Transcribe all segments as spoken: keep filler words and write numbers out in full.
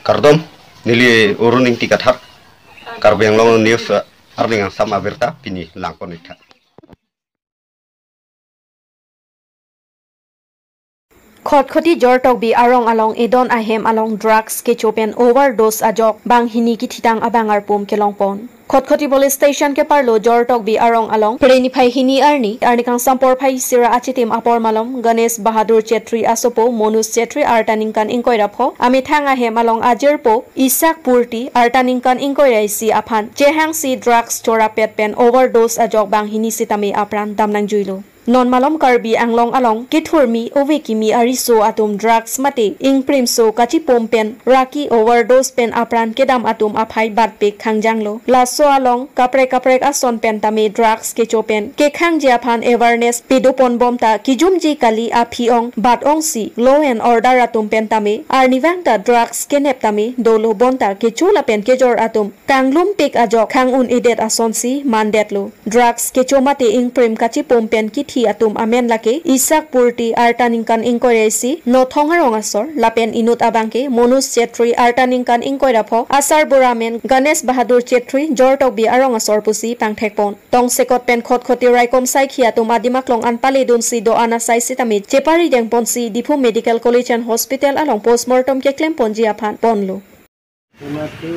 Kardom, neli Arun Ingti Kathar, Karbi Anglong News, eh, arni kangsam abirta pini langpon-ik tha. Khatkhati Jortokbi arong along edon ahem along drugs kecho pen overdose ajok banghini kithitang abang arpum kelongpon. Khatkhati Police Station keparlo Jortokbi arong along Phre niphai hini arni, arni kangsam porphai isi ra achitim apor malom Ganesh Bahadur Chetri asopo Manoj Chetri arta ningkan ingkoi ra pho amethang ahem along ajirpo Isak Purti arta ningkan ingkoi ra isi aphan chehangsi drugs chorapet pen overdose ajok banghini sitame apran damnangjuilo. Non malom Karbi Anglong along kethurmi ove kimi ariso atum drugs mate ingprimso kachipum pen raki overdose pen apran kedam atum aphai batpik khangjanglo. Laso along kaprek kaprek ason pen tame drugs kecho pen kekhangji aphan awareness pedopon bom ta kijumji kali aphi ong bat ongsi law and order atum pen tame arnivang ta drugs kenep tame dolo bonta kecho lapen kejor atum kanglumpik ajok khang un-edet asonsi mandetlo. Drugs kecho mate ingprim kachipum pen kithi atum amen lake Isak Purti arta ningkan ingkoi ra isi Nothong arong asor lapen inut abangke Manoj Chetri arta ningkan ingkoi ra pho asarbura amen Ganesh Bahadur Chetri Jortokbi arong asor pusi pangthekpon. Tongsekot pen Khatkhati raikom saikhi atum adim aklong an paledunsi do-an asai sitame cheparidengponsi Diphu Medical College and Hospital along postmortem keklemponji aphan ponlo. ঘটনাটো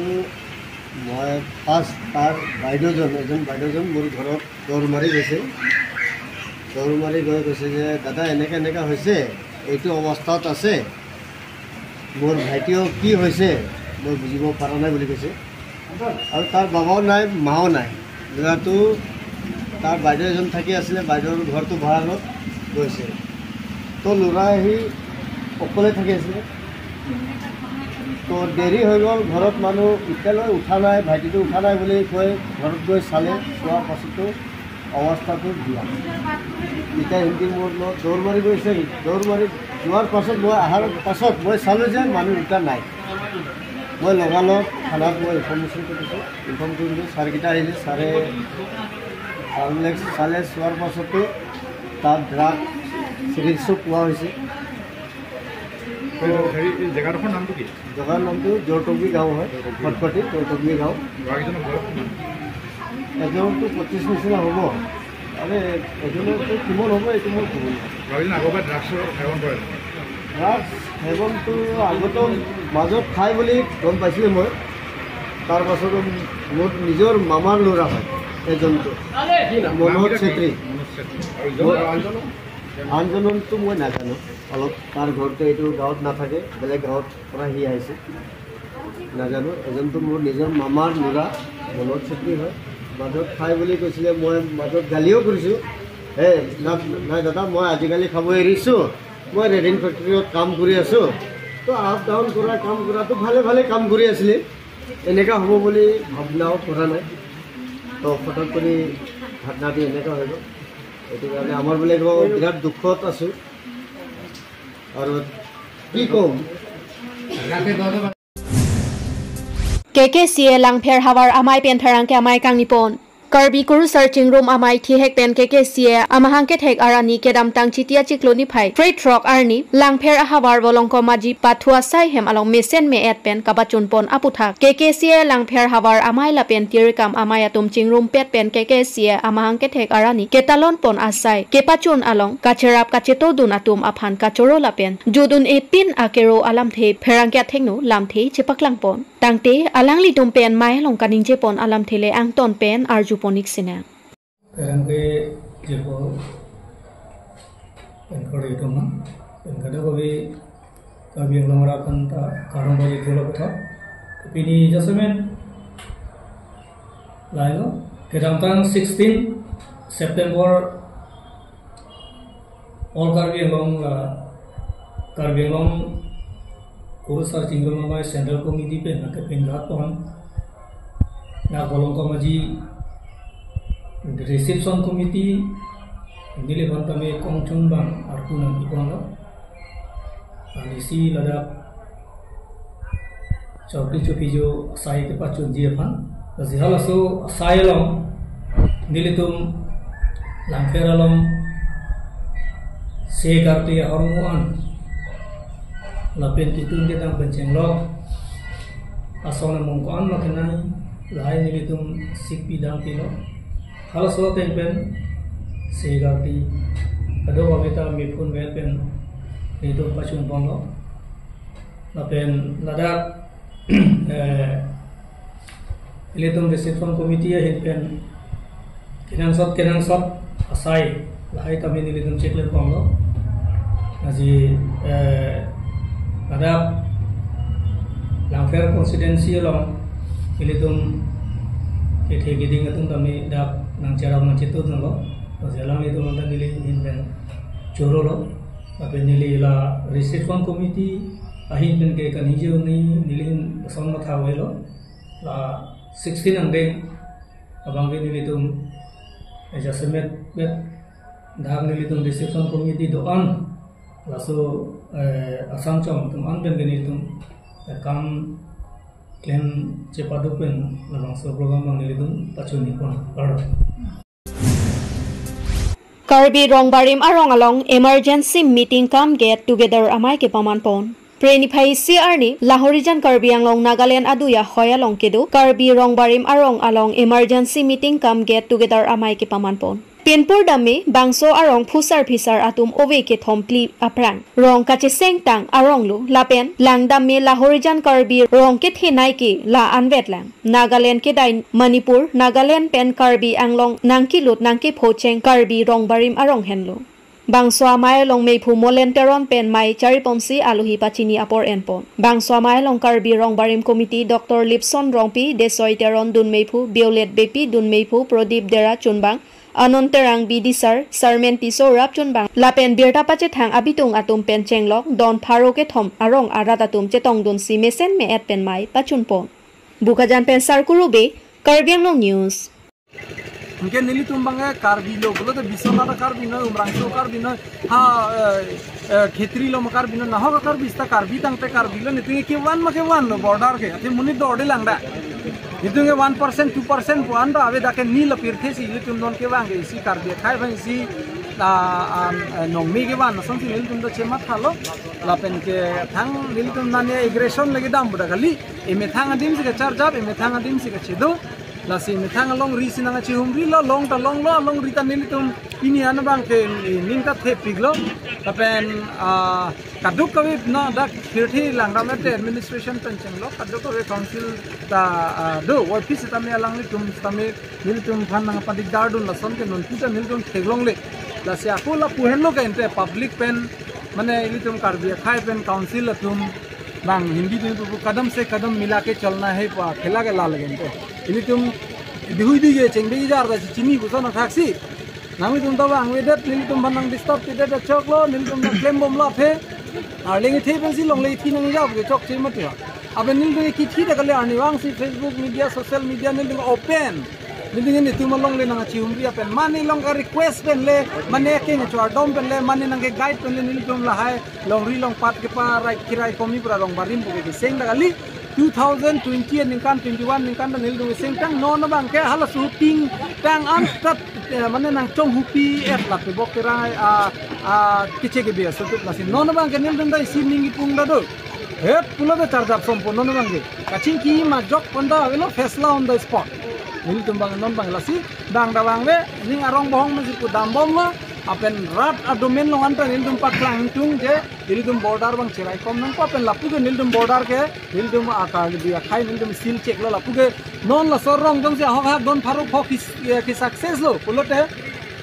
মই ফাৰ্ষ্ট তাৰ বাইদেউজন, এজন বাইদেউজন মোৰ ঘৰত দৌৰ মাৰি গৈছে। দৌৰ মাৰি গৈ কৈছে যে, "দাদা, এনেকৈ এনেকৈ হৈছে, এইটো অৱস্থাত আছে, মোৰ ভাইটিও কি হৈছে মই বুজিব পৰা নাই" বুলি কৈছে। আৰু তাৰ বাবাও নাই, মাও নাই। ল'ৰাটো, তাৰ বাইদেউ এজন থাকি আছিলে, বাইদেউৰ ঘৰটো ভাড়া লৈ গৈছে। তো ল'ৰা আহি অকলে থাকি আছিলে। তো দেৰি হৈ গ'ল, ঘৰত মানুহ এতিয়ালৈ উঠা নাই, ভাইটিটো উঠা নাই বুলি কৈ ঘৰত গৈ চালে, চোৱাৰ পাছতো অৱস্থাটো বিয়া। এতিয়া সিহঁতি মোৰ লগত দৌৰ মাৰি গৈছে, দৌৰ মাৰি যোৱাৰ পাছত, মই অহাৰ পাছত মই চালোঁ যে মানুহ দুটা নাই। মই লগালগ থানাত মই ইনফৰ্মেশ্যন কৰিছোঁ, ইনফৰ্ম কৰিলোঁ। ছাৰকেইটা আহিলে, ছাৰে, ছাৰবিলাক চালে, চোৱাৰ পাছতো তাত ড্ৰাগ চিৰিঞ্জো পোৱা হৈছে। হেৰি, এই জেগাডোখৰ নামটো কি? জেগাৰ নামটো জৰটকবি গাঁও হয়, জৰটকবি। খটখটি জৰটকবি গাঁও। ল'ৰাকেইজনৰ বয়স কিমান? এজনতো পঁচিছ নিচিনা হ'ব। আৰে, এজনতো কিমান হ'ব, এইটো মই ক'ব নোৱাৰোঁ। ল'ৰাকেইজনে আগৰ পৰা ড্ৰাগছৰ সেৱন কৰে নেকি? ড্ৰাগছ সেৱনটো আগতে মাজত খাই বুলি গম পাইছিলোঁ মই। তাৰ পাছত মোৰ নিজৰ মামাৰ ল'ৰা হয় এজনটো। কি নাম? মনোজ নামকেইটা কি? চেত্ৰী। মনোজ চেত্ৰী। আৰু ইজন, মই আনজন? আনজনতো মই নাজানো। অলপ তাৰ ঘৰটো এইটো গাঁৱত নাথাকে, বেলেগ গাঁৱত পৰা সি আহিছে। নাজানো, এজনতো মোৰ নিজৰ মামাৰ ল'ৰা, মনোজ চেত্ৰী হয়। মাজত খাই বুলি কৈছিলে, মই মাজত গালিও কৰিছোঁ। "হে, না, নাই দাদা, মই আজিকালি খাব এৰিছোঁ, মই ৰেডিং ফেক্টৰীত কাম কৰি আছোঁ।" তো আপ ডাউন কৰা, কাম কৰাটো ভালে ভালে কাম কৰি আছিলে, এনেকুৱা হ'ব বুলি ভাৱনাও কৰা নাই। তো ফটক কৰি ঘটনাটো এনেকুৱা হৈ গ'ল। এইটো কাৰণে আমাৰ বোলে বিৰাট দুখত আছোঁ। আৰু কি ক'ম? K K C A Langpher havar amei pen pherangke amei kangnipon. Karbi Kurusar Chingrum Amei thihek pen K K C A amahang kethek arni kedamtang Chiti achiklo niphai phre throk arni Langpher ahavar Volongkom Aji pathu asai hem along mesen me-et pen kapachunpon aputhak K K C A Langpher havar amei lapen tirikam amei atum chingrumpet pen K K C A amahang kethek arni ketalonpon asai kepachun along kacherap kachetodun atum aphan kachoro lapen judun epin akero alamthe pherangke athengno lamthe chepaklangpon. Tangte alanglitum pen mei along kaningjepon alamthe le angton pen arjupon-ik sinang. Pherangke jirpo pen kori tum na, pen kadokave Karbi Anglong arat aphanta kardom pajirlo puthot. Pini jasemet lailo, kedamtang sixteen September All Karbi Anglong la, Karbi Anglong Kurusar Chingrum Amei Central Committee pen nangkepinrapon, na Volongkom Aji Reception Committee neli aphan tame kongchung bang arpu nangpiponlo. Anisi ladak chokri chopijo asai kepachunji aphan. Lasi halaso asai along nelitum Langpher along se karti ahormu an lapen ketun kedang pen chenglok Ason among ko-an ma kenai, lahai nelitum sikpi dam pilo. Halaso ateng pen, segarti, kadokave ta mephun vet pen, nelitum pachun ponlo. Lapen ladak, eh, nelitum reception committee ahin pen, kenangsot, kenangsot asai, lahai tame nelitum chikle ponlo. Aji, eh, ladak Langpher constituency along nelitum kethe keding atum tame dak nangcherap nangchetun lo. Aji alanglitum anta neli ahin pen chorolo. Lapen neli la reception committee ahin pen ke kaningje un-e neli ahin ason matha avelo. La sixteen angdeng abang ke nelitum adjustment bet dak nelitum reception committee do-an laso, eh, asangchom atum an pen ke nelitum, eh, kam klem chepaduk pen labangso program abang nelitum pachun-i pon. Kardom. Karbi Rongbarim arong along emergency meeting cum get together amei kepaman pon. Phre niphai isi arni Lahorijan Karbi Anglong Nagaland adui ahoi along kedo Karbi Rongbarim arong along emergency meeting cum get together amei kepaman pon. Pinpur dam me bangso arong phusar phisar atum ove kethom phli aphrang rong kacheseng tang arong lo lapen langdam me Lahorijan Karbi rong kethenei ke la-an vetlang. Nagaland kedai Manipur, Nagaland pen Karbi Anglong nangkelut nangkephocheng Karbi Rongbarim arong henlo. Bangso amei along meiphu Molen Teron pen mei chariponsi alohi pachini apor enpon. Bangso amei along Karbi Rongbarim Committee Doctor Lipson Rongpi, Desoi Teron dun meiphu, Violet Beypi dun meiphu, Prodip Dera chunbang, Anon Terang bidisar, Sarmen Tisso rapchunbang, lapen birta pachethang abitung atum pen chenglok, don pharo kethom arong arat atum chetongdunsi mesen me-et pen mei pachunpon. Bokajan pen Sarkuru Bey, Karbi Anglong News. Anke nelitum abang ke Karbi lo, pulote Biswanath Karbi noi, Umrangso Karbi noi, ha, eh, eh, Khetri lo ma Karbi noi, nahok Karbi seta Karbi tangte Karbi lo, netum ke kevan ma kevan lo border ke, athe monit dorde lang da. Netum ke one percent, two percent pu an ta ave, dak ke neli apirthe si nelitum non kevang ke isi Karbi akhei abang isi, ah, ah, eh, nongmi kevan, asonsi nelitum ta chemathalo, lapen ke thang nelitum nani aggression lagi dam pu ta kali, emethang adim si kacharjap, emethang adim si kachedo, lasi emethang alongri si nangkachihumri lo, long ta longlo, alongri ta nelitum pini an abang ke ning ta thepiklo. Lapen, ah, kadokave na dak phirthi langdam ate administration pen chenglok, kadokave council ta, ah, do, office tame alanglitum tame nelitum aphan nangpadikdardun, lason ke nonpu ta nelitum theklongle. Lasi ako lapu henlo ke ante public pen, mane ilitum Karbi akhei pen council atum abang Hindi dun pu kadam se kadam mila ke chalna hai pu akhela ke la lage ante. Ilitum dihui di ke chengbe ijar ta chini puson athaksi. Nanglitum ta vangvedet, nelitum aphan nang disturb pidet ta choklo, nelitum ta klembomlo athe. Arleng ithe pensi longle ithi nangjap ke chokche mati ha. Aben nelitum kithi ta kali arnivang si Facebook media, social media nelitum open. Nelitum netum alongle nangkachihumri apen. Mane long ka request pen le, mane kengchardom pen le, mane nangke guide pen le nelitum lahai longri longpat keparai kirai komi pura Rongbarim pu ke seng ta kali. Two thousand twenty aningkan, twenty-one aningkan ta nelitum seng tang non abang ke hala shooting tang an tat, eh, mane nangchonghupi et la tebok kerai, ah, ah, kiche ke biasa tu lasi non abang ke nelitum ta isi ning ipung ta do. Het pulo ta charjap sompo non abang ke. Kachingki ma jok pon ta avelo, fesla on the spot. Nelitum abang non abang lasi bang ta vangve, ning arong bohong masi pu dambomlo, apen rat adomen long anta nelitum paklang tung je, nelitum border abang cherai kom nangpo, apen lapu ke nelitum border ke, nelitum akar di akhei nelitum seal check lo, lapu ke non laso arong jongsi ahok hak don pharo pho ki, eh, ki success lo, pulote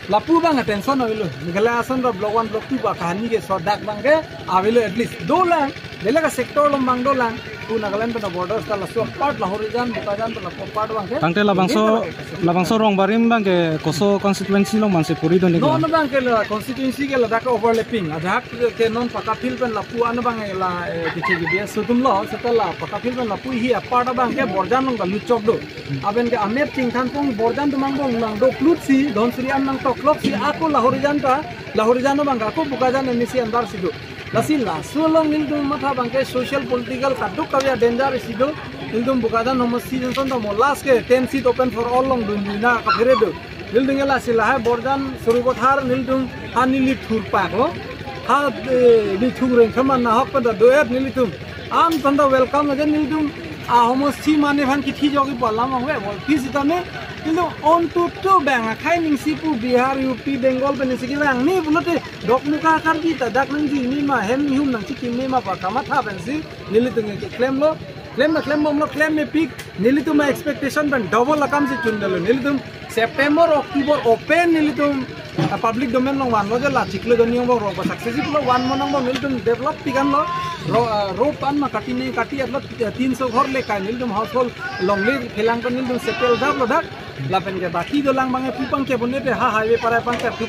lapu abang attention avelo, Meghalaya ason ro block one, block two ba kahani ke sodak abang ke avelo at least. Dolang, dele ka sector along abang dolang, pu Nagaland pen border ta laso part Lahorijan, Bokajan pen laso part abang ke. Tangte labangso, labangso Rongbarim abang ke koso constituency along mansi puri don non abang ke la constituency ke ladak overlapping. Ajahak ke non Pakapil pen lapu an abang la, eh, kiche ke bias sutum lo, seta la Pakapil pen lapu hi apart abang ke Borjan along ta luchok do. Aben ke amep chingthan pung Borjan tumang bong lang do plut si, Dhansiri an nangtoklok si, ako Lahorijan ta, Lahorijan abang ke ako Bokajan M A C andar si do. Lasi laso along nelitum matha abang ke social political kadokave danger isi do. Nelitum Bokajan homosti Johnson ta mo last ke ten seat open for all along dun dun na kaphere do. Nelitum ke lasi lahai Borjan Sarupathar nelitum ha neli thur pak lo. Ha, eh, neli thur reng khaman nahok pen ta do et nelitum. An pen ta welcome lage nelitum Ahomos thi mane aphan kithi jok ipo alam abang ve bol phi sitame. Kintu on to to bang akhai ning si pu Bihar, U P, Bengal pen si kevang ni pulote Dokmoka Karbi ta dak nangji ni ma hem ni hum nangchikim ni ma pa kamatha pen si nelitum ke klemlo, klem na klem bomlo, klem mepik, nelitum expectation pen double akam si chundalo. Nelitum September, October open nelitum, ah, public domain along vanlo je la chiklo doni angbong rok ba success pulo van mo nangbong nelitum develop pikan lo. Ro, ah, road an ma kati ni kati atlo, ah, tinso ghor le kai nelitum household longle phelang kan nelitum settle dap lo dak. Lapen ke baki dolang bang pu pang ke bonete ha highway parai pang ke tu.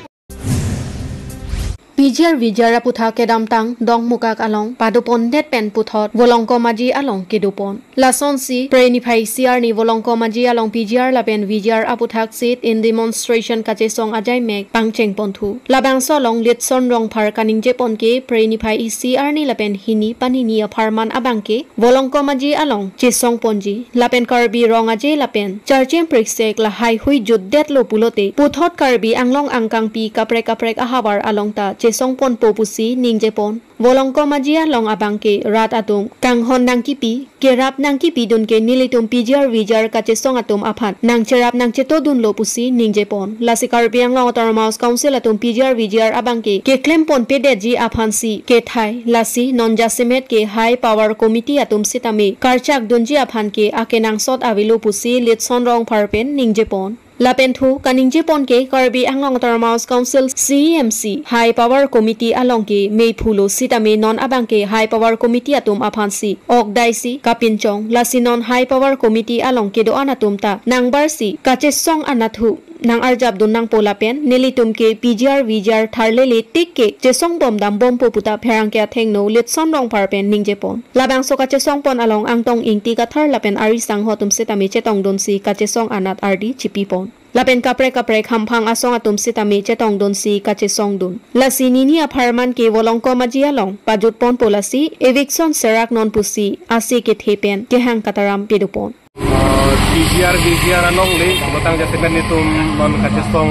P G R V G R aputhak kedamtang Dokmoka along padopon det pen puthot Volongkom Aji along kedopon. Lasonsi Phre niphai isi arni Volongkom Aji along P G R lapen V G R aputhak sit in demonstration kachesong ajai mek pangcheng ponthu. Labangso along Litson Rongphar kaningjepon ke Phre niphai isi arni lapen hini panini apharman abang ke Volongkom Aji along chesong ponji. Lapen Karbi Rong Aje lapen Charchem Priksek lahai hui jutdetlo pulote puthot Karbi Anglong angkangpi kaprek kaprek ahavar along ta chesong ponpo pusi ningjepon. Volongkom Aji along abang ke rat atum kanghon nangkipi, kerap nangkipidun ke nelitum P G R V G R kachesong atum aphan nangcherap nangchetodunlo pusi ningjepon. Lasi Karbi Anglong Autonomous Council atum P G R V G R abang ke keklem ponpedetji aphansi kethai. Lasi non jasemet ke High Power Committee atum sitame karchak dunji aphan ke akenangsot avelo pusi Litson Rongphar pen ningjepon. Lapen thu kaningjepon ke Karbi Anglong Autonomous Council C E M C High Power Committee along ke mephulo sitame non abang ke High Power Committee atum aphansi okdaisi kapinchong. Lasi non High Power Committee along kedo-an atum ta nangbarsi kachesong anatthu nang-arjapdun nangpo lapen nelitum ke P G R V G R tharlele tik ke chesong bom dam bompo puta pherangke athengno Litson Rongphar pen ningjepon. Labangso kachesong pon along Angtong Ingti Kathar lapen ari sangho atum sitame chetongdunsi kachesong anat ardi chipipon. Lapen kaprek kaprek hamphang asong atum sitame chetongdunsi kachesongdun. Lasi nini apharman ke Volongkom Aji along pajutponpo lasi eviction serak non pusi ase kethe pen kehang kataram pedopon. Ah, P G R V G R alongle, pulotangte jasemet nelitum non kachesong,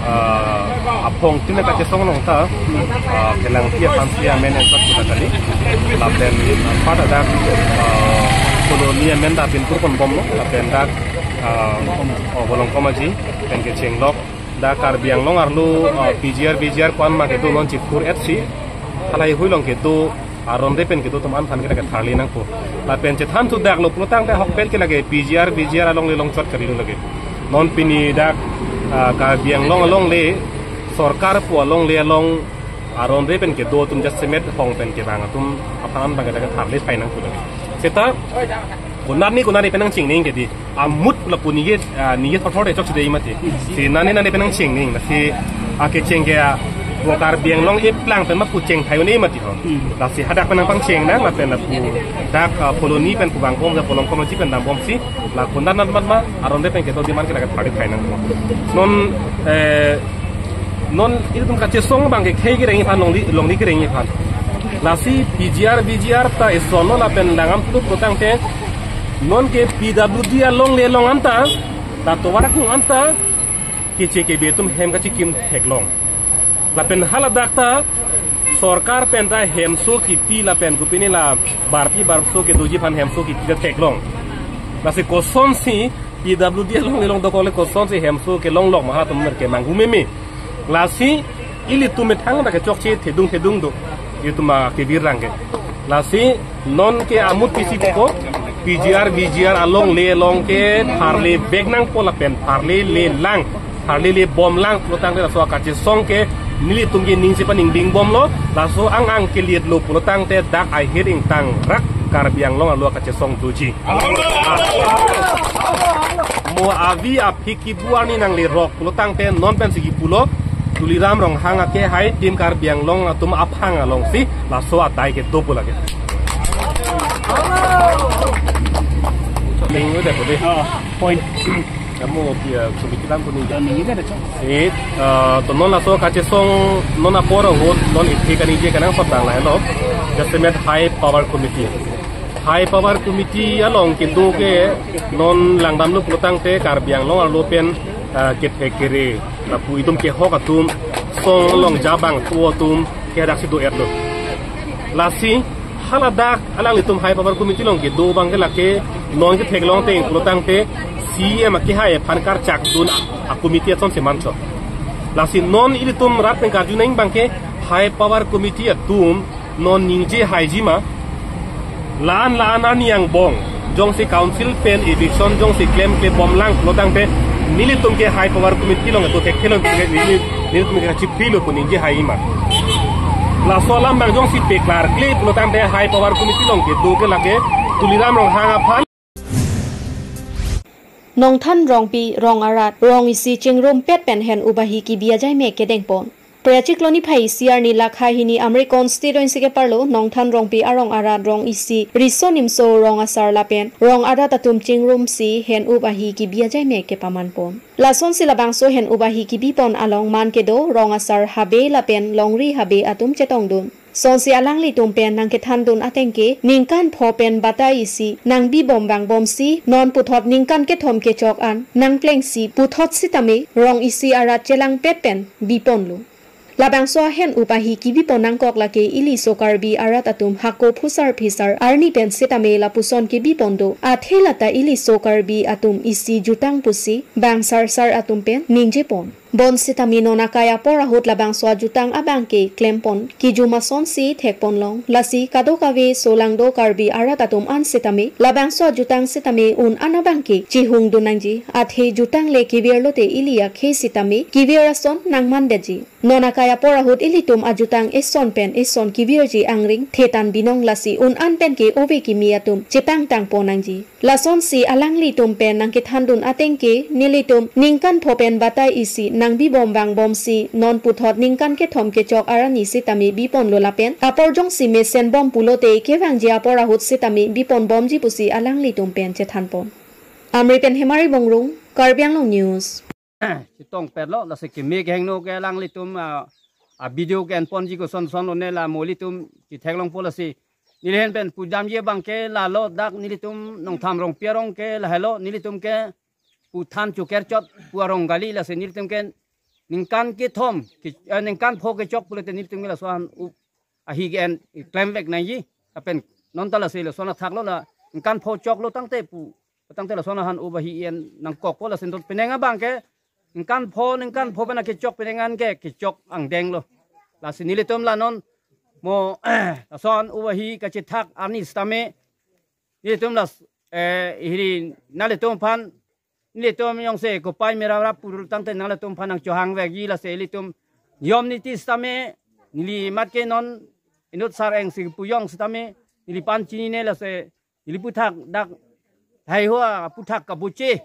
ah, aphong tin kachesong along ta, ah, kelangpi aphansi amen ensot puta kali. Lapen, ah, pada dak, ah, koloni amen ta pinpur ponbomlo, lapen dak, ah, oh, Volongkom Aji pen kechenglok. Dak Karbi Anglong arlo, ah, P G R, V G R ko-an ma kedo non chipur et si. Halahei hui along kedo aron re pen kedo atum aphan ke lake tharli nangpo. Lapen chethan thudaklo pulotangte ahokpet ke lake P G R, V G R alongle longchot kalilo lake. Non pini dak, ah, Karbi Anglong alongle sorkar pu alongle along aron re pen kedo atum jasemet hong pen kevang atum aphan abang ke lake tharli thai nangpo lake. Seta konat ni konat ni pen nangchingning ke di. Amut lapu ningje, ah, ningje thotthot chokche dei mati. Si nani nani pen nangchingning, si akecheng ke, ah, bo Karbi Anglong eplang pen ma pu cheng thai un-e mati ho. Hmm. Lasi hadak pen nangpangcheng nang, lapen lapu dak, ah, koloni pen pu vangkom, dak Volongkom Aji pen dambomsi, la konat nat mat ma, aron re pen kedo adim aphan ke lake tharli thai nangpo. Non, eh, non ilitum kachesong abang ke khei kereng aphan, longri, longri kereng aphan. Lasi P G R, V G R ta eson lo lapen langdam tu pulotangte non ke P W D alongle along anta, ta tovar akung anta, keche kebe atum hem kachikim theklong. Lapen haladak ta sorkar pen ta hemso kipi lapen kopine la barpi barso kedoji aphan hemso kipi ta theklong. Lasi kosonsi P W D alongle along dokok le kosonsi hemso kelonglok ma halatum mer kemanghu meme. Lasi ilitum methang ta kechokche thedung thedung do. Ilitum ma kevir rang ke. Lasi non ke amut pisi ko P G R, V G R alongle along ke tharli vek nangpo lapen tharli le lang, tharli le bom lang pulotangte laso akachesong ke nelitum ke ning si paningding bomlo. Laso ang ang keliet lo pulotangte dak ahir ingtang rak Karbi Anglong arlo akachesong doji. Mo avi aphik kibu arni nanglerok pulotangte non pensi kipulo, Tuliram Ronghang ake hai Team Karbi Anglong atum aphang alongsi laso adai kedo pu lake. Ning udah boleh. Oh, point. Kamu dia sumikitan pun ini. Ini kan ada, Cok. Eh, eh, to non laso kachesong non apor ahut non iphi kaningje kanang sotang lahelo. Jasemet High Power Committee. High Power Committee along kedo ke non langdamlo pulotangte Karbi Anglong arlo pen, ah, kethek kere, lapu itum kehok atum, song along jabang tu atum, ke daksi do-etlo. Lasi, haladak, alanglitum High Power Committee along kedo abang ke lake, Non ketheklong ateng pulotangte C E M akehai aphan karchakdun a-committee ason si manchot. Lasi non ilitum rat pen karju nang abangke high power committee atum non ningje haiji ma. La-an la-an arni angbong jongsi council pen eviction jongsi klemklebomlang pulotangte nelitum ke high power committee along kedo thekthe along ke neli, nelitum ke kachiphilo pu ningje haiji ma. Laso alam abang jongsi peklarkle pulotangte high power committee along kedo ke lake Tuliram Ronghang aphan. Nongthan Rongpi rong arat rong isi chingrumpet pen hen-up ahi kebi ajaimek kedengpon. Prachiklo niphai isi arni lakha hini Amri constituency keparlo Nongthan Rongpi arong arat rong isi riso nimso rong asar lapen rong arat atum chingrumsi hen-up ahi kebi ajaimek kepamanpon. Lasonsi labangso hen-up ahi kebipon along man kedo rong asar habe lapen longri habe atum chetongdun. Sonsi alanglitum pen nangkethandun atengke ningkan pho pen batai isi nangbibom vangbomsi non puthot ningkan kethom kechok an nangplengsi puthot sitame rong isi arat chelangpet pen biponlo. Labangso ahen-up ahi kebipon nangkok lake iliso Karbi arat atum hako phusar phisar arni pen sitame lapuson kebipon do. Athe lata iliso Karbi atum isi jutang pusi bang sarsar atum pen ningjepon. Bonsitame non akai apor ahut labangso ajutang abangke klempon kejum asonsi thekponlong. Lasi kadokave solangdo Karbi arat atum an sitame labangso ajutang sitame un an abangke chihungdun nangji. Athe jutang le kevirlote ili akhei sitame kevir ason nangmandetji. Non akai apor ahut ilitum ajutang eson pen eson kevirji angring thetan binong, lasi un an penke ove kimi atum chepangtangpon nangji. Lasonsi alanglitum pen nangkethandun atengke nelitum ningkan pho pen batai isi nangbibom vangbomsi non puthot ningkan kethom kechok arni sitame biponlo lapen apor jongsi mesenbom pulote kevangji apor ahut sitame biponbomji pusi alanglitum pen chethanpon. Amri pen Hemari Bongrung, Karbi Anglong News. Chetongpetlo, lasi keme kehingno ke alanglitum, ah, a video ke enponji koson son lone la mo ilitum chetheklongpo, lasi neli ahin pen pudamji abangke lalo, dak nelitum Nongthan Rongpi arong ke lahelo, nelitum ke pu than chokerchot pu arong kali, lasi nelitum ke ningkan kethom ke, eh, ningkan pho kechok pulote nelitum ke laso ahen-up ahi ke-en klemvek nangji. Lapen non ta lasi lason athaklo, la ningkan pho choklo tangte pu tangte lason ahen-up ahi en nangkokpo, lasi non penang abangke ningkan pho, ningkan pho pen akechok penang an ke kechok angdenglo. Lasi nelitum la non mo lason ahen-up ahi kachethak arni sitame nelitum las, eh, hiri nanglitum aphan, nelitum jongsi kopai mera ra purul tangte nanglitum aphan nangchohangvekji, lasi ilitum niyom niti sitame neli mat ke non inut sar engsi pujong sitame neli pan chinine, lasi neli puthak dak hai hua puthak kabuche.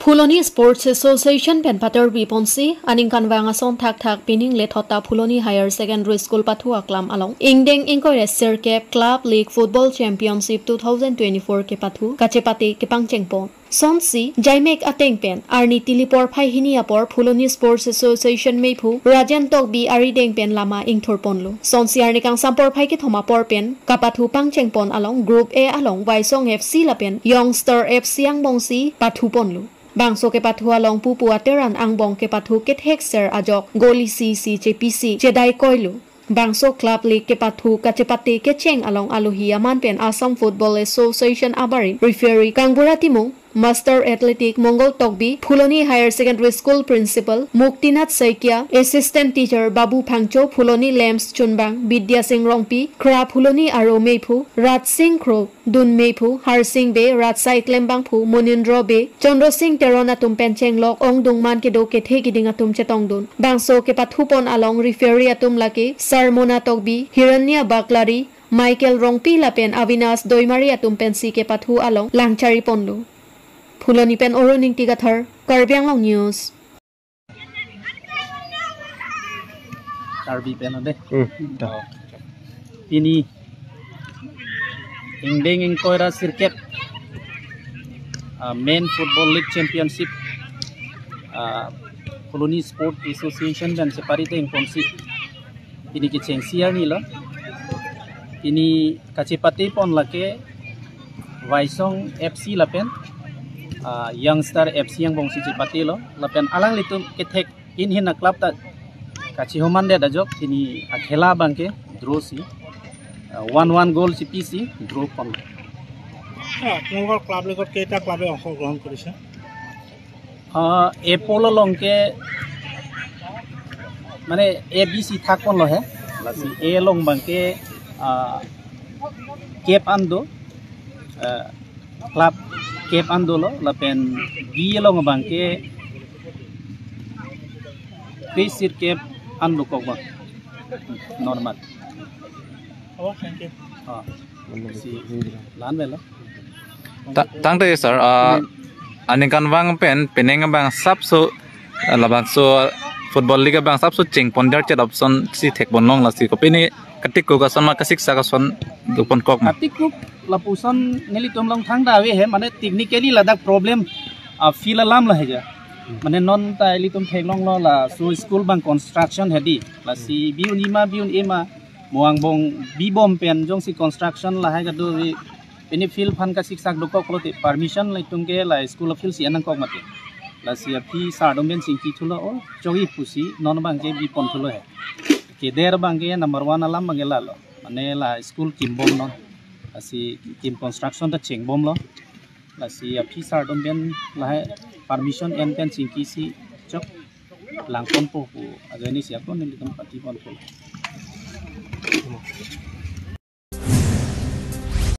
Phuloni Sports Association pen patar biponsi aningkanvang ason thakthak pining lethot ta Phuloni Higher Secondary School pathu aklam along ingdeng ingkoi ra sirkep Club League Football Championship two thousand twenty-four kepathu kachepate kepangchengpon. Sonsi jaimek ateng pen arni tili porphai hini apor Phuloni Sports Association meiphu Rajen Tokbi arideng pen lama ingthurponlo. Sonsi arni kangsam porphai kethom apor pen kapathu pangchengpon along Group A along Waisong F C lapen Youngster F C angbongsi pathuponlo. Bangso kepathu along pupu ateran angbong kepathu kethekser ajok goal isi isi chepisi chedai koilo. Bangso Club League kepathu kachepate kecheng along alohi aman pen Assam Football Association abarim referee Kangbura Timung, Master Athletic Mongol Tokbi, Phuloni Higher Secondary School Principal Muktinath Saikia, Assistant Teacher Babu Phangcho, Phuloni Lamps Chunbang, Bidya Sing Rongpi, Khra Phuloni Aro meiphu Raj Sing Kro, dun meiphu Harsing Bey, Raj Saiklem bangphu Munindro Bey, Chandra Sing Teron atum pen chenglok ongdung man kedo kethe kiding atum chetongdun. Bangso kepathupon along referee atum lake Sarmona Tokbi, Hiranya Baklari, Michael Rongpi lapen Avinash Doimari atum pensi kepathu along langchariponlo. Phuloni pen Oro Ningti Kathar, Karbi Anglong News. Karbi pen ode. Hmm. Pini ingdeng ingkoi ra sirkep, ah, Men Football League Championship, ah, Phuloni Sport Association pen chepari te ingponsi pini kechengsi arni lo. Pini kachepatepon lake Waisong F C lapen, ah, Youngster F C angbongsi chepatelo. Lapen alanglitum kethek inhin a-club ta kachihomandet ajok pini akhela abangke draw si, ah, one one goal si pisi draw pon. আপোনালোকৰ ক্লাব লীগত কেইটা ক্লাবে অংশগ্ৰহণ কৰিছে? আহ, এ পুল along ke, মানে, A B C থাক পন lo he. Lasi A along abang ke, ah, kep an do, ah, club kep an dolo, lapen বি along abang ke tris sirkep an dokok abang. Normal. Oh, thank you. Ah, si lan velo. Ta-, tangte sir, ah, aningkanvang pen penang abang sapso, ah, labangso football league abang sapso cheng pon der chet option si thek pon long lasi kopine katik ko kason ma kasik sa kason do pon kok ma. Katik ko lapuson nelitum along thangta ave he, mane technically ladak problem, ah, field alam la he ja. Mane non ta ilitum theklonglo laso school abang construction hedi. Lasi bi-un ema bi-un ema mo angbong bibom pen jongsi construction lahai kado ave, pini field aphan kasik sak dokok lote permission la itum ke la school a field si an nangkok mati. Lasi aphi sir atum pen chingki thulo, o choi pusi non abang ke bi pon thulo he. Keder abang ke number one alam abang ke lalo. Mane la school kimbom non. Lasi kim construction ta chengbomlo. Lasi aphi sir atum pen lahai permission en pen chingki si chok lang ponpo pu ajoine si ako nelitum pati ponpo.